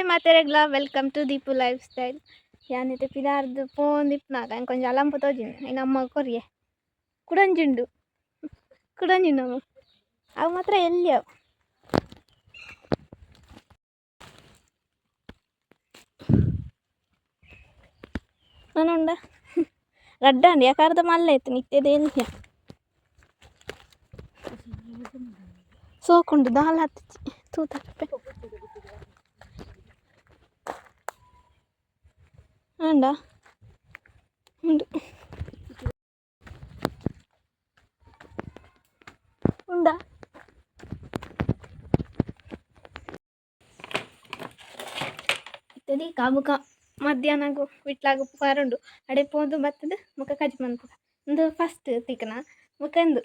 ಮಾತೆರೆಗ್ಲ welcome to Deepu life style. ಯಾನಿತೆ ಪಿದಾರ್ದು ಪೋಂದಿಪ್ಪುನಾಗ ಎಂಕೊಂಜಿ ಅಲಂಪು ತೋಜಿಂಡು ಐನ್ ಅಮ್ಮ ಕೊರಿಯೆ ಕುಡೊಂಜಿ ಉಂಡು ಕುಡೊಂಜಿ ಉಂಡು ಅಮ್ಮ ಅವು ಮಾತ್ರ ಎಲ್ಯವು. ನನ ಉಂಡ ರಡ್ಡಂಡ್ ಯಾಕಾರ್ದ ಮಲ್ಲ ಇತ್ತು ನಿತ್ಯದ ಎಲ್ಯ ಸೋಕುಂಡು ದಾಲ ಹತ್ತಿಚಿ ತೂತಪ್ಪೆ ಆಂಡ ಉಂಡು ಉಂಡಾ. ಇತ್ತದಿ ಕಾಬುಕ ಮಧ್ಯಾಹ್ನಗು ವಿಟ್ಲಾಗು ಪಾರುಂಡು ಅಡೆ ಪೋದು ಬತ್ತದು ಮುಖ ಕಜಿ ಮನ್ಪುಗ ಉಂದು ಫಸ್ಟ್ ತಿಕ್ಕನ ಮುಖ ಇಂದು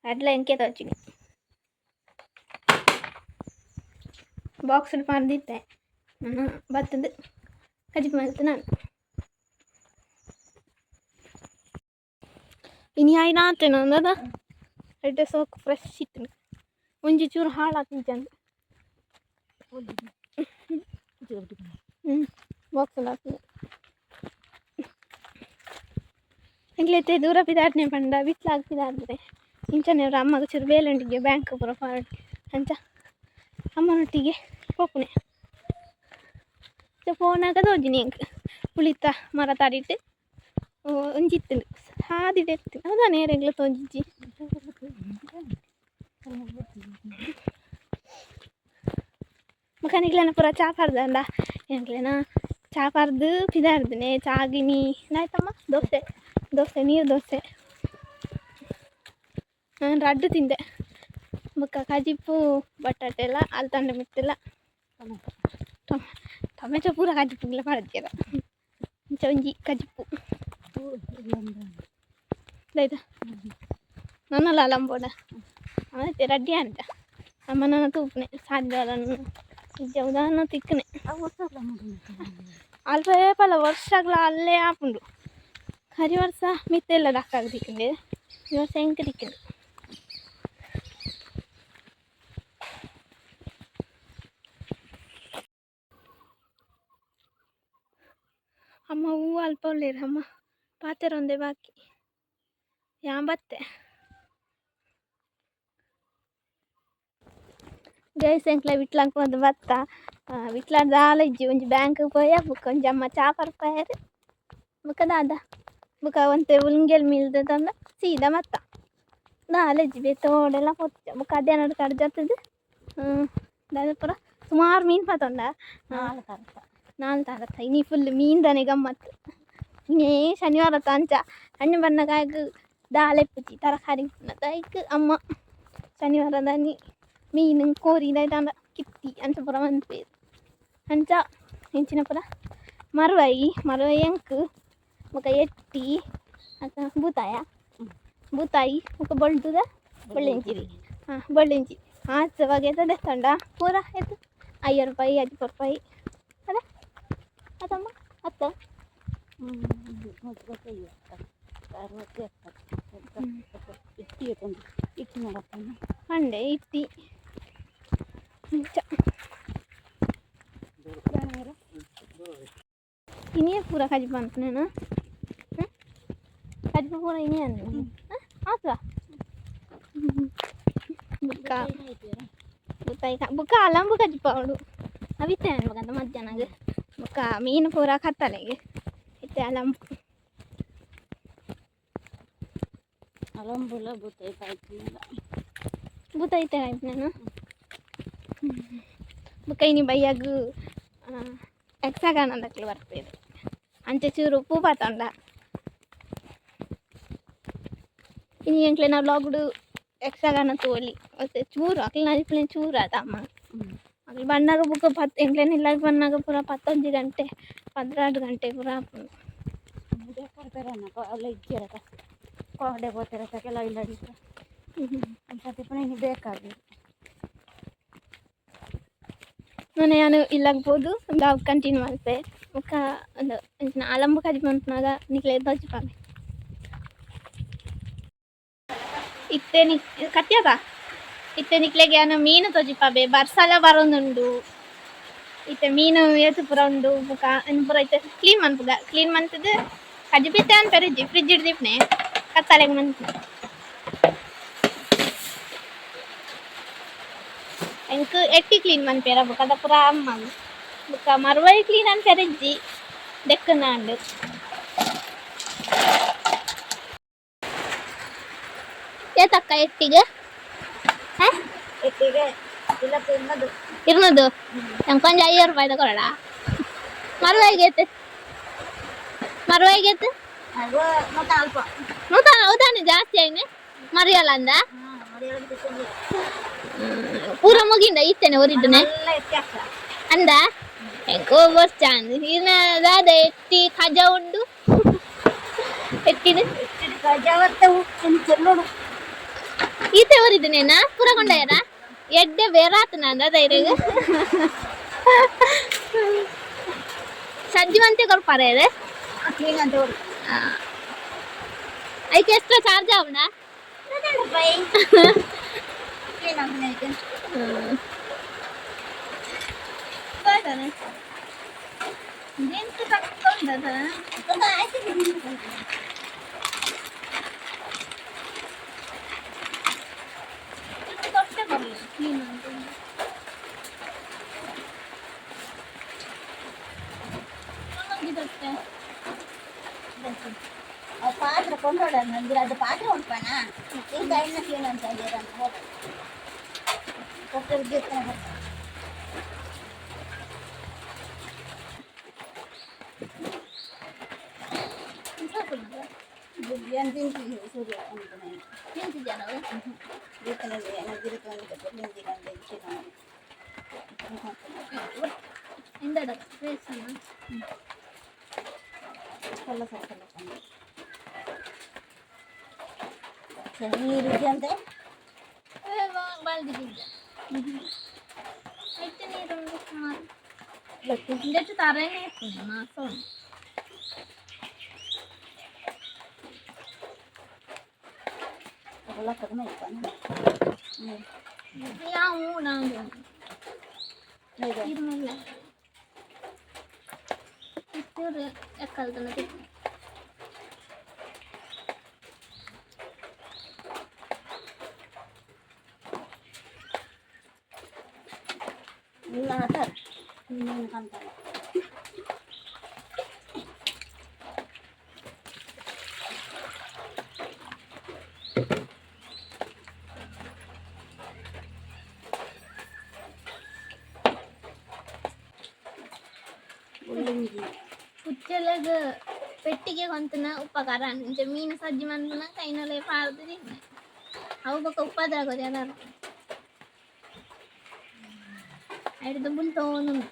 ಅಡ್ಲ ಎಂಕೆ ತೋಚಿನಿ ಬಾಕ್ಸ್ ಪಾಡ್ದಿತ್ತೆ ನಾನು ಬತ್ತದು ಕಜಿಪು ಮಲ್ತು ನಾನು ಇನಿ ಆಯ್ನಾತೇನ ಅಂದದ ಎಡ್ಡೆ ಸೋಕು ಫ್ರೆಶ್ ಇತ್ತು ಒಂಜಿ ಚೂರು ಹಾಳಾತಿಜ್ಜಂದು. ಹ್ಞೂ ಬಾಕ್ಸ್ ಹಾಕಿ ಎಂಕ್ಲೈತೆ ದೂರ ಪಿದಾಡ್ನೆ ಪಂಡ ಬಿಟ್ಲಾಗ್ ಪಿದಾಡ್ರೆ ಇಂಚನೆ ಅವ್ರ ಅಮ್ಮಗ ಚೂರು ಬೇಲಂಡಿಗೆ ಬ್ಯಾಂಕ್ ಪೂರ ಫಾರ್ಡ್ ಅಂಚ ಅಮ್ಮನೊಟ್ಟಿಗೆ ಪೋಪುನೆ ಪೋನಾಗ ತೋಜಿನಿ ಎಂಕ್ ಪುಳಿತ ಮರ ತಡಿಟ್ ಒಂಜಿತ್ತುಂಡು ಸಾದಿಡೆ ಇತ್ತು ಹೌದಾ ನೇರೆಗ್ಲ ತೋಜಿಜ್ಜಿ ಮುಖನಿಗ್ಲೆನ ಪೂರ ಚಾ ಪಾರ್ದಂಡ ಎಂಕ್ಲೆನ ಚಾ ಪಾರ್ದು ಪಿದಾರ್ದಿನಿ ಚಾಗಿನಿ ಆಯ್ತಮ್ಮ ದೋಸೆ ದೋಸೆ ನೀರು ದೋಸೆ ನಾನು ರಡ್ಡು ತಿಂದೆ. ಬೊಕ್ಕ ಕಜಿಪು ಬಟಾಟೆ ಎಲ್ಲ ಅಲ್ತಂಡೆ ಮಿತ್ತೆಲ್ಲ ಟೊಮೆಟೊ ಪೂರ ಕಜಿಪುಗ್ಲ ಪಾಡ್ದೆರ್ ಇಂಚ ಒಂಜಿ ಕಜಿಪು ದಾಯ್ತ ನನಲ ಅಲಂಬೋಡ ಆಯ್ತು ರೆಡಿ ಅಂಟ ಅಮ್ಮ ನನ್ನ ತೂಪುನೆ ಸಾಧ್ಯ ಇಜ್ಜ ಉದಾಹರಣೆ ತಿಕ್ಕನೆ ಅಲ್ಪ ಏಪಲ ವರ್ಷಗ್ಲ ಅಲ್ಲೇ ಆಪುಂಡು. ಕರಿ ವರ್ಷ ಮಿತ್ತೆಲ್ಲ ದಕ್ಕಾಗ ತಿಕ್ಕಂಡೆ ಈ ವರ್ಷ ಎಂಕ್ ತಿಕ್ಕಂಡು. ಅಮ್ಮ ಹೂವು ಅಲ್ಪ ಉಲ್ಲೇರು ಅಮ್ಮ ಪಾತೆರೊಂದೇ ಬಾಕಿ ಯಾನ್ ಬತ್ತೆ. ಗೈಸ್ ಎಂಕ್ಲ ವಿಟ್ಲಂಕ್ ಪೋದು ಬತ್ತ ವಿಟ್ಲ ದಾಲ ಇಜ್ಜಿ ಒಂಜಿ ಬ್ಯಾಂಕ್ ಪೋಯ ಬೊಕ್ಕ ಒಂಜಿ ಅಮ್ಮ ಚಾ ಪರ್ಪಾಯೆರ್ ಬೊಕ್ಕ ದಾದ ಬೊಕ್ಕ ಒಂತೆ ಉಲ್ಂಗೆಲ್ ಮಿಲ್ದ ತಂದ ಸೀದಾ ಮತ್ತ ದಾಲ ಇಜ್ಜಿ ಬೇತೆ ಓಡೆಲ ಪೋತಿಜ. ಬೊಕ್ಕ ಮಧ್ಯಾಹ್ನಡ್ ಕಡ್ ಜತ್ತುದು ದಾದ ಪೂರ ಸುಮಾರು ಮೀನು ಪತೊಂಡ ನಾಲ್ ತರತ ಇನಿ ಫುಲ್ ಮೀನ್ದನೆ ಗಮ್ಮತ್ತು. ಇನಿ ಶನಿವಾರ ಅಂಚ ಅಣ್ಣೆ ಬನ್ನಗ ದಾಲ ಇಪ್ಪುಜಿ ತರಕಾರಿ ಇಪ್ಪುನ ಐಕ್ ಅಮ್ಮ ಶನಿವಾರದಾನಿ ಮೀನು ಕೋರಿ ದಾಯ್ತಾಂಡ ಕಿತ್ತಿ ಅಂಚ ಪೂರ ಮನ್ಪುವೆರ್ ಅಂಚ ಇಂಚಿನ ಪೂರ ಮರುವಾಯಿ ಮರುವಾಯಿ ಎಂಕ್ ಬೊಕ ಎಟ್ಟಿ ಅತ್ತ ಬೂತಾಯ ಬೂತಾಯಿ ಬೊಕ ಬೊಲ್ದುದ ಬೊಳ್ಳೆಂಚಿರಿ ಹಾಂ ಬೊಳ್ಳೆಂಚಿ ಆತ್ ಬಗೆತ ದೆತ್ತೊಂಡ ಪೂರ ಏತ್ 50 ರೂಪಾಯಿ 50 ರೂಪಾಯಿ ಅದ ಅದಮ್ಮ ಅತ್ತ. ಪಂಡೆ ಇಟ್ಟಿ ಇಂಚ ಇನಿಯೇ ಪೂರ ಕಜಿಪು ಮನ್ಪುನೇನ ಕಜಿಪು ಪೂರ ಇನಿ ಅಂದ್ ಆತ ಬುಕ್ಕ ಬುತ್ತಾಯಿ ಬುಕ್ಕ ಅಲಂಬು ಕಜಿಪು ಆವೊಡು ಅವಿತ್ತೆ ಅನ್ಬೇಕಂತ ಮಧ್ಯಾಹ್ನಗ್ ಬೊಕ್ಕ ಮೀನು ಪೂರ ಕತ್ತಲೆಗ್ ಇತ್ತೆ ಅಲಂಬು ಅಲಂಬುಲ ಬೂತಾಯಿ ಕಾಯ್ತಿನಲ್ಲ. ಬೂತಾಯಿ ಕಾಯ್ಪುನೇನ ಬೊಕ್ಕ ಇನಿ ಬಯ್ಯಗ್ ಯಕ್ಷಗಾನದಕ್ಲು ಬರ್ಪೆರ್ ಅಂಚ ಚೂರು ಪೂ ಪತೊಂಡ ಇನಿ ಎಂಕ್ಲೆನ ವ್ಲಾಗ್ಡ್ ಯಕ್ಷಗಾನ ತೋಲಿ ಒತ್ತೆ ಚೂರು ಅಕ್ಲೆನ ಅಲ್ಪನೆ ಚೂರು ಆತ ಅಮ್ಮ ಅಕ್ಲು ಬನ್ನಗ ಬೊಕ್ಕ ಪತ್ ಎಂಕ್ಲೆನ ಇಲ್ಲಗ್ ಬನ್ನಗ ಪೂರ 11 ಗಂಟೆ 12 ಗಂಟೆ ಪೂರ ಆಪುಂಡು. ಅಲ್ಲ ಇಜ್ಜೆರತ ಕೋಡೆ ಪೋತೆರತ ಕೆಲವು ಇಲ್ಲ ಅಂಚ ಇನಿ ಬೇಕಾಗಿ. ನಾನು ಯಾನ್ ಇಲ್ಲಗ್ ಪೋದು ವ್ಲಾಗ್ ಕಂಟಿನ್ಯೂ ಮಲ್ಪೆ ಬೊಕ್ಕ ಉಂದು ಅಂಚಿನ ಅಲಂಬು ಕಜಿಪು ಮನ್ಪುನಗ ನಿಕ್ಲೆಗ್ ತೋಜಿಪಾವೆ. ಇತ್ತೆ ನಿಕ್ ಕತ್ಯದ ಇತ್ತೆ ನಿಕ್ಲೆಗ್ ಯಾನ್ ಮೀನು ತೋಜಿಪಾವೆ ಬರ್ಸಲ ಬರೊಂದುಂಡು. ಇತ್ತೆ ಮೀನು ಏತು ಪೂರ ಉಂಡು ಬೊಕ ಇಂದು ಪೂರ ಇತ್ತೆ ಕ್ಲೀನ್ ಮನ್ಪುಗ ಕ್ಲೀನ್ ಮಂತುದು ಕಜಿಪಿತ್ತೆ ಅನ್ಪೆರಿಜ್ಜಿ ಫ್ರಿಜ್ ಹಿಡ್ದಿಪ್ನೆ ಕತ್ತಲೆಗ್ ಮನ್ಪು ಎಂಕ್ ಎಟ್ಟಿ ಕ್ಲೀನ್ ಮನ್ಪೆರ ಬೊಕ ಅದ ಪೂರ ಅಮ್ಮಗ್ ಬೊಕ ಮರ್ವೈ ಕ್ಲೀನ್ ಅನ್ಪೆರಿಜ್ಜಿ ದೆಕ್ಕುನಾಂಡ್. ಏತಕ್ಕ ಎಟ್ಟಿಗೆ? ಹ? ಎಟ್ಟಿಗೆ ಇಲ್ಲ ತಿನ್ನೋದು. ಇರ್ನದು ಎಂಕೊಂಜಿ 50 ರೂಪಾಯಿ ತಗೊಳ್ಳೋಣ. ಮರುವಾಯಿಗೆ ಏತ್? ಮರುವಾಯಿಗೆ ಏತ್? ಅದು ಮತ್ತೆ ಅಲ್ಪ. ನೂತ ಹೌದಾನೆ ಜಾಸ್ತಿ ಆಯ್ನೆ ಮರಿಯಲ್ಲ ಅಂದ. ಮರಿಯೊಳಗೆ ತಿಂದು. ಪೂರ ಮುಗಿಂದ ಇತ್ತೇನೆ ಒರಿದ್ನೆ. ಎಲ್ಲ ಎತ್ತಿ ಹಾಕ್ತ. ಅಂದ ಎಂಕೋ ಬರ್ಚಾಂದ್ ಇನ್ನ ದಾದ ಎತ್ತಿ ಕಜ ಉಂಡು ಎತ್ತಿನ. ಎತ್ತಿದ ಕಜಾವತ್ತೆ ಚೆಲ್ಲೋಡು. ಈತೆ ಒರಿದ್ನೇನಾ ಪೂರ ಕೊಂಡಾಯರ ಎಡ್ಡೆ ಬೇರಾತನ ಅಂದ ಇರೆಗ್ ಸಜ್ಜಿ ಮಂತೆ ಕೊರ್ಪಾರೆ. ಕ್ಲೀನ್ ಅಂತ ಹೇಳಿ. ಐಕೆ ಎಕ್ಸ್ಟ್ರಾ ಚಾರ್ಜ್ ಆವಣ. ರೂಪಾಯಿ ಕ್ಲೀನ್ ಅಂತ ಐತೆ. ಆ ಪಾತ್ರೆ ಕೊಂಡೋಡ ಅಂದ್ರೆ ಅದು ಪಾತ್ರೆ ಉಂಟಣ ಈಗ ಇನ್ನ ಕ್ಲೀನ್ ಅಂತ ಇದ್ದೀರ ಅಂತ ಹೋಗಿ ಕೊಟ್ಟರೆ. ಏನು ತಿಂತೀವಿ ಸೂರ್ಯ ಅಂತಾನೆ. ನೀರು ಅಂತೆ. ತರನೇ ಮಾಸ. ಎಲ್ಲ ಕಡಿಮೆ ಇಪ್ಪ. ಯಾವ ನಾನು ಇರ್ಮೆಲ್ಲ ಇತ್ತೂರು ಎಕ್ಕಲ್ದನ. ಇನ್ನೇನು ಕಾಣ್ತಾನೆ. ಪುಚ್ಚೆಲಗ್ ಪೆಟ್ಟಿಗೆ ಕೊಂತನ ಉಪಕಾರ ಇಂಚ ಮೀನು ಸಜ್ಜಿ ಮನ್ಪುನ ಕೈನೊಲೆ ಪಾರ್ದು ತಿನ್ನೆ ಅವು ಬೊಕ ಉಪದ್ರ ಯಾರು ಐಡ್ದು ಬುಲ್ತೋನುಂಡು.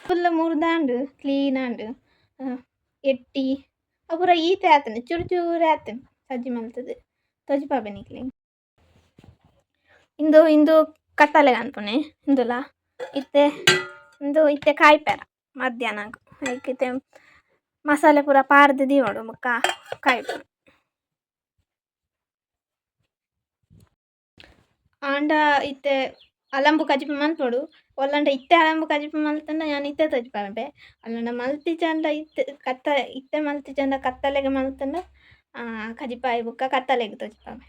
ಫುಲ್ ಮುರ್ದಾಂಡು ಕ್ಲೀನ್ ಆಂಡ್ ಎಟ್ಟಿ ಅವು ಪೂರ ಈತೆ ಆತುಂಡು ಚೂರು ಚೂರು ಆತುಂಡು ಸಜ್ಜಿ ಮಲ್ತುದು ತೋಜಿಪಾಪೆ ನಿಕ್ಲೆಗ್. ಇಂದು ಇಂದು ಕತ್ತಲೆ ಅನ್ಪುನೆ ಇಂದುಲ ಇತ್ತೆ ಇಂದು ಇತ್ತೆ ಕಾಯ್ಪೆರ ಮಧ್ಯಾಹ್ನಗ್ ಐಕ್ ಇತ್ತೆ ಮಸಾಲೆ ಪೂರ ಪಾರ್ದ್ ದೀವೊಡು ಬೊಕ್ಕ ಕಾಯ್ಪುನು. ಆಂಡ ಇತ್ತೆ ಅಲಂಬು ಕಜಿಪು ಮನ್ಪೊಡು ಒಲ್ಲಂಡ ಇತ್ತೆ ಅಲಂಬು ಕಜಿಪು ಮಲ್ತುಂಡ ಯಾನ್ ಇತ್ತೆ ತೋಜಿಪಾಪೆ ಅಲ್ಲಂಡ ಮಲ್ತಿಜಂಡ ಇತ್ತೆ ಕತ್ತ ಇತ್ತೆ ಮಲ್ತಿಜಂಡ ಕತ್ತಲೆಗ್ ಮಲ್ತುಂಡ ಕಜಿಪು ಆಯಿ ಬೊಕ್ಕ ಕತ್ತಲೆಗ್ ತೋಜಿಪಾಪೆ.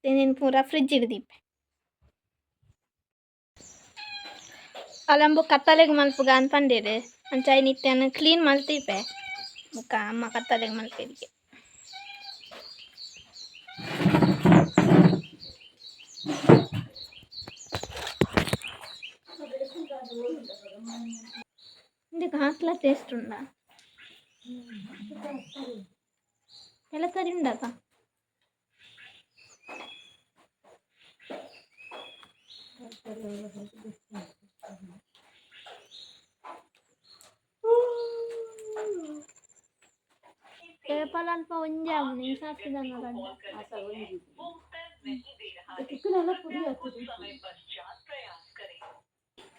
ಇಂದೆನ್ ಪೂರ ಫ್ರಿಡ್ಜ್ ಡ್ ದೀಪೆ. ಅಲಂಬು ಕತ್ತಲೆಗ್ ಮನ್ಪುಗ ಅಂದ್ ಪಂಡೆರ್ ಅಂಚ ಐನ್ ಇತ್ತೆ ಯಾನ್ ಕ್ಲೀನ್ ಮಲ್ತಿಪೆ ಬೊಕ್ಕ ಅಮ್ಮ ಕತ್ತಲೆಗ್ ಮಲ್ಪೆರಿಗೆ. ಇಂದೆಕ್ ಹಾಕ್ಲ ಟೇಸ್ಟ್ ಉಂಡಾ ಎಲ್ಲ ಸರಿ ಉಂಡಪ್ಪ. ಪೇಪಲ್ ಅಲ್ಪ ಒಂಜಿ ಆಪುಂಡು ಇಂಚಾತ್ ದಾನ ರಡ್ಡ್.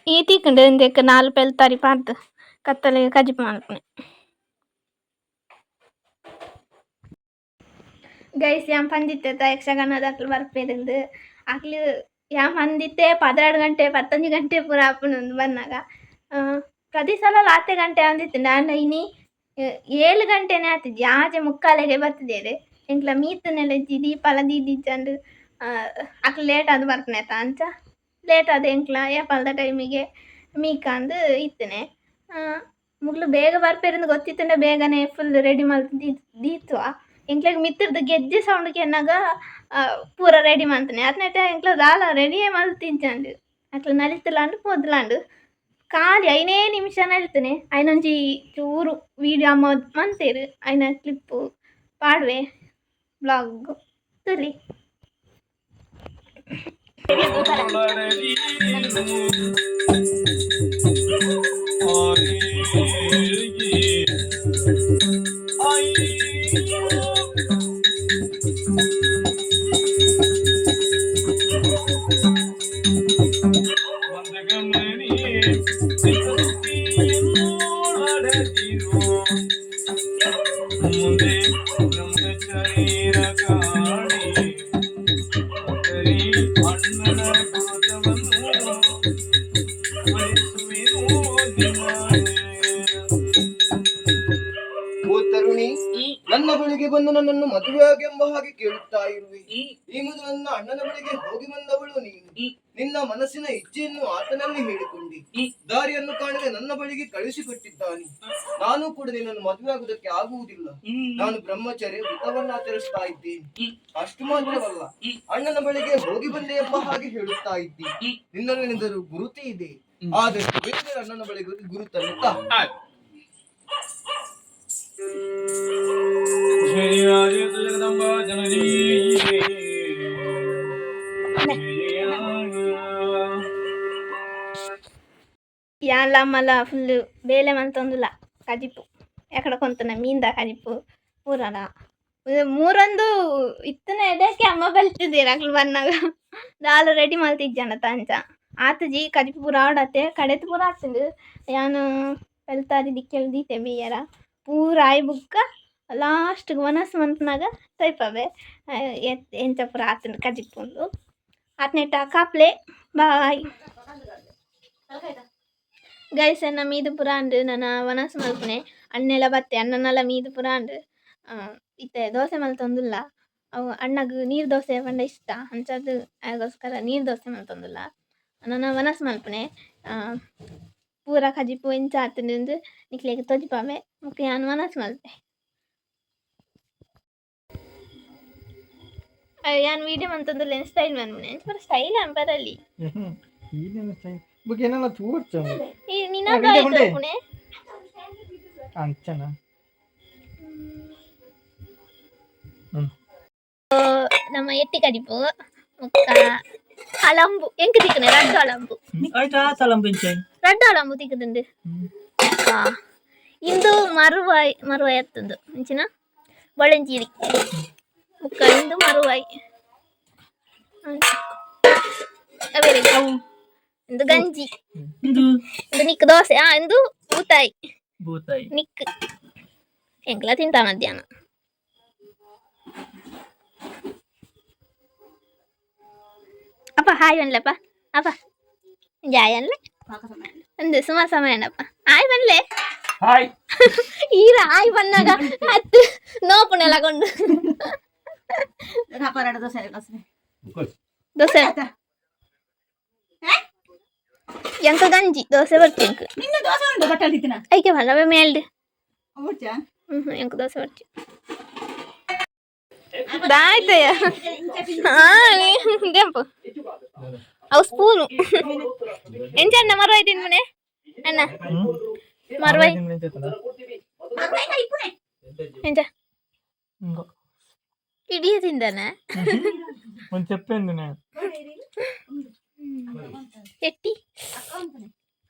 ಈ ತಿಕ್ಕುಂಡು ಇಂದೆಕ್ ನಾಲ್ ಪೆಲ್ತಾರಿ ಪಾಡ್ದ್ ಕತ್ತಲೆ ಕಜಿಪು ಮನ್ಪುನೆ. Guys, ಯಾನ್ ಪಂದಿತ್ತೆ ಯಕ್ಷಗಾನದಕ್ಲು ಬರ್ಪೇರಿಂದು. ಅಕ್ಲು ಯಾನ್ ಪಂದಿತ್ತೆ 12 ಗಂಟೆ 11 ಗಂಟೆ ಪೂರ ಆಪುಂಡು ಬನ್ನಗ. ಪ್ರತಿ ಸಲ ಆತೆ ಗಂಟೆ ಆವೊಂದಿತ್ತ್ಂಡ್. ಆಂಡ ಇನಿ 7 ಗಂಟೆನೆ ಆತಿಜಿ, 6:45ಗೆ ಬತ್ತಿದ್ದೇರು. ಎಂಕ್ಲ ಮೀತ್ನೆಲ ಇಜ್ಜಿ, ದೀಪಲ ದೀದಿಜ್ಜಂಡ್. ಅಕ್ಲು ಲೇಟ್ ಆದ್ ಬರ್ಪುನೆತ ಅಂಚ ಲೇಟ್ ಆದ್ ಎಂಕ್ಲ ಏಪಲ್ದ ಟೈಮಿಗೆ ಮೀಕಾಂದು ಇತ್ತನೆ. ಮುಕ್ಲು ಬೇಗ ಬರ್ಪೆರಿಂದ್ ಗೊತ್ತಿತ್ತಂಡ ಬೇಗನೆ ಫುಲ್ ರೆಡಿ ಮಲ್ತ್ ದೀತ್ವ. ಎಂಕ್ಲೆಗ್ ಮಿತ್ತುರ್ದು ಗೆಜ್ಜೆ ಸೌಂಡ್ ಕೆನ್ನಗ ಪೂರ ರೆಡಿ ಮಲ್ತನೆ. ಅತ್ನೆಟ ಎಂಕ್ಲ ದಾಲ ರೆಡಿಯೇ ಮಲ್ತಿಜ್ಜಂಡ್. ಅಕ್ಲು ನಲಿತುಲಾಂಡ್ ಪೋದುಲಾಂಡ್. ಖಾಲಿ 5 ನಿಮಿಷ ನಲಿತನೆ. ಐನೊಂಜಿ ಚೂರು ವೀಡಿಯೋ ಅಮ್ಮ ಮಂತೇರು ಐನ ಕ್ಲಿಪ್ಪು ಪಾಡ್ವೆ ಬ್ಲಾಗ್ ತುಲಿ. ಓ ತರುಣಿ, ನನ್ನ ಬಳಿಗೆ ಬಂದು ನನ್ನನ್ನು ಮದುವೆಯಾಗೆಂಬ ಹಾಗೆ ಕೇಳುತ್ತಾ ಇರುವೆ. ಈ ಮೊದಲು ನನ್ನ ಅಣ್ಣನ ಬಳಿಗೆ ಹೋಗಿ ಬಂದವಳು ನೀನು. ನಿನ್ನ ಮನಸ್ಸಿನ ಇಚ್ಛೆಯನ್ನು ಆತನಲ್ಲಿ ಹೇಳಿಕೊಂಡಿ. ದಾರಿಯನ್ನು ಕಾಣದೆ ನನ್ನ ಬಳಿಗೆ ಕಳುಹಿಸಿಕೊಟ್ಟಿದ್ದಾನೆ. ನಾನು ಕೂಡ ನಿನ್ನನ್ನು ಮದುವೆಯಾಗುವುದಕ್ಕೆ ಆಗುವುದಿಲ್ಲ. ನಾನು ಬ್ರಹ್ಮಚರ್ಯ ವ್ರತವನ್ನು ಆಚರಿಸ್ತಾ ಇದ್ದೇನೆ. ಅಷ್ಟು ಮಾತ್ರವಲ್ಲ, ಅಣ್ಣನ ಬಳಿಗೆ ಹೋಗಿ ಬಂದೆ ಎಂಬ ಹಾಗೆ ಹೇಳುತ್ತಾ ಇದ್ದಿ. ನಿನ್ನಲ್ಲಿ ನಿಂದರು ಗುರುತಿ ಇದೆ. ಆದಷ್ಟು ಬೇಗ ಅಣ್ಣನ ಬಳಿಗೆ ಹೋಗಿ ಗುರುತನ್ನು ತಾ. ಜಗದಂಬಾ ಜನನೀ. ಯಾನ್ಲ ಅಮ್ಮಲ ಫುಲ್ ಬೇಲೆ ಮಂತೊಂದುಲ್ಲ. ಕಜಿಪು ಎಕಡ ಕೊಂತನ ಮೀನ್ದ ಕಜಿಪು ಪೂರಲ ಮೂರೊಂದು ಇತ್ತನ ಎದಕ್ಕೆ ಅಮ್ಮ ಬಲ್ತಿದ್ದೀರ. ಅಕ್ಲು ಬನ್ನಾಗ ದಾಲ ರೆಡಿ ಮಲ್ತಿಜ್ಜನ ತಂಚ ಆತುಜಿ. ಕಜಿಪು ಪೂರ ಆಡತ್ತೆ, ಕಡೆತ್ ಪೂರ ಆತುಂಡು. ಯಾನು ಪೆಲ್ತಾರಿ ದಿಕ್ಕೆಲ್ ದೀತೆ ಬೇಯರ ಪೂರ ಆಯ್ ಬುಕ್ಕ ಲಾಸ್ಟ್ಗೆ ವನಸ್ ಮನ್ಪುನಾಗ ತೈಪವೆ ಎಂಚ ಪೂರ ಆತುಂಡು ಕಜಿಪು ಉಂದು. ಆತ್ನೆಟ ಕಾಪ್ಲೆ, ಬಾಯ್ ಗೈಸ್. ಎನ್ನ ಮೀದು ಪೂರ ಅಂಡು, ನನ ವನಸ್ ಮಲ್ಪುನೆ. ಅಣ್ಣೆಲ ಬತ್ತೆ, ಅಣ್ಣನಲ ಮೀದು ಪೂರ ಅಂಡು. ಇತ್ತೆ ದೋಸೆ ಮಲ್ತೊಂದುಲ್ಲ. ಅವು ಅಣ್ಣಗ್ ನೀರು ದೋಸೆ ಪಂಡ ಇಷ್ಟ. ಅಂಚಾದ್ ಆಗೋಸ್ಕರ ನೀರು ದೋಸೆ ಮಲ್ತೊಂದುಲ್ಲ. ನನ ವನಸ್ ಮಲ್ಪುನೆ. ಪೂರ ಕಜಿಪು ಎಂಚ ಆತುಂಡು ನಿಕ್ಲೆಗ್ ತೋಜಿಪಾವೆ. ಬೊಕ ಯಾನ್ ವನಸ್ ಮಲ್ಪೆ. ಯಾನ್ ವೀಡಿಯೋ ಮಂತೊಂದುಲ್ಲೆ ಸ್ಟೈಲ್ ಮನ್ಪುನೆ. ಅಂಚ ಪೂರ ಸ್ಟೈಲ್ ಅನ್ಪರಲ್ಲಿ. ಬುಕ್ ಏನೆಲ್ಲ ತೂರ್ಚ. ಈ ನಿನ್ನ ಉಂಡೆ, ಉಂಡೆ. ಪುಣೆ. ಅಂಚನ. ನಮ್ಮ ಎಟ್ಟಿ ಕಜಿಪು ಬೊಕ್ಕ ಅಲಂಬು ಎಂಕ್ ತಿಕ್ಕುನೆ ರಡ್ಡ್ ಅಲಂಬು. ಆಯ್ತು, ಆ ತಲಂಬಿಂಚೆ. ರಡ್ಡ್ ಅಲಂಬು ತಿಕ್ಕುದುಂಡು. ಇಂದು ಮರುವಾಯ್ ಮರುವಾಯ್ ಅತ್ತುಂದು ಅಂಚಿನ ಬೊಳಂಜಿರಿ. ಬೊಕ್ಕ ಇಂದು ಮರುವಾಯ್ ಅವೇರೆ. ಇಂದು ಗಂಜಿ. ಇಂದು. ಇಂದು ನಿಕ್ ದೋಸೆ. ಇಂದು ಬೂತಾಯಿ. ಬೂತಾಯಿ. ನಿಕ್ ಎಂಕ್ಲ ತಿಂತ ಮಧ್ಯಾಹ್ನ. ಅಪ್ಪ ಹಾಯ್ ಅನ್ಲಪ್ಪ. ಅಪ್ಪ ಜಾಯ್ ಅನ್ಲೆ. ಅಂದು ಸುಮಾರು ಸಮಯ ಅಣ್ಣಪ್ಪ ಹಾಯ್ ಬನ್ಲೆ. ಹಾಯ್. ಈರ ಹಾಯ್ ಬಂದಾಗ ಹತ್ತು ನೋಪುನೆಲ್ಲ ಕೊಂಡು. ದೋಸೆ. ದೋಸೆ ಎಂಕ ಗಂಜಿ ದೋಸೆ ಬರ್ತೀನಿ. ನಿನ್ನ ದೋಸೆ ಉಂಟು ಬಟ್ಟಲ್ಲಿ ತಿನ್ನ. ಐಕೆ ಬಲ್ಲ ಮೇಲ್ಡ್. ಉಡ್ಚಾ? ಹ್ಮ್, ಎಂಕ ದೋಸೆ ಬರ್ತಿ ದಾಯ್ತಯ್ಯ. ದೆಂಪು ಅವು ಸ್ಪೂನು. ಎಂಚ ಅಣ್ಣ, ಮರುವಾಯ್ ತಿನ್ಮನೆ ಅಣ್ಣ? ಮರುವಾಯ್ ಎಂಚ? ಇಡೀ ತಿಂದನ. ಒಂದು చెప్పేంది నేను. ಎಟ್ಟಿ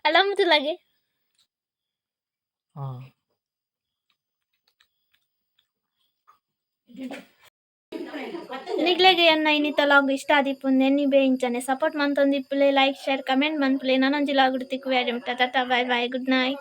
ಅಲಂಬುಲಾಗೆ. ನಿಗ್ಲೆಗೆ ಎನ್ನ ಇನ್ನಿತ ಲಾಗ್ ಇಷ್ಟ ಆದಿಪ್ಪು ನೆನ್ನಿ ಬೇಯಿಂಚನೆ ಸಪೋರ್ಟ್ ಮಂತೊಂದಿಪ್ಪುಲೆ. Like, share, comment ಮನ್ಪುಲೆ. ನನೊಂಜಿ log ತಿಕ್ಕುವೆ. Tata, bye bye, good night.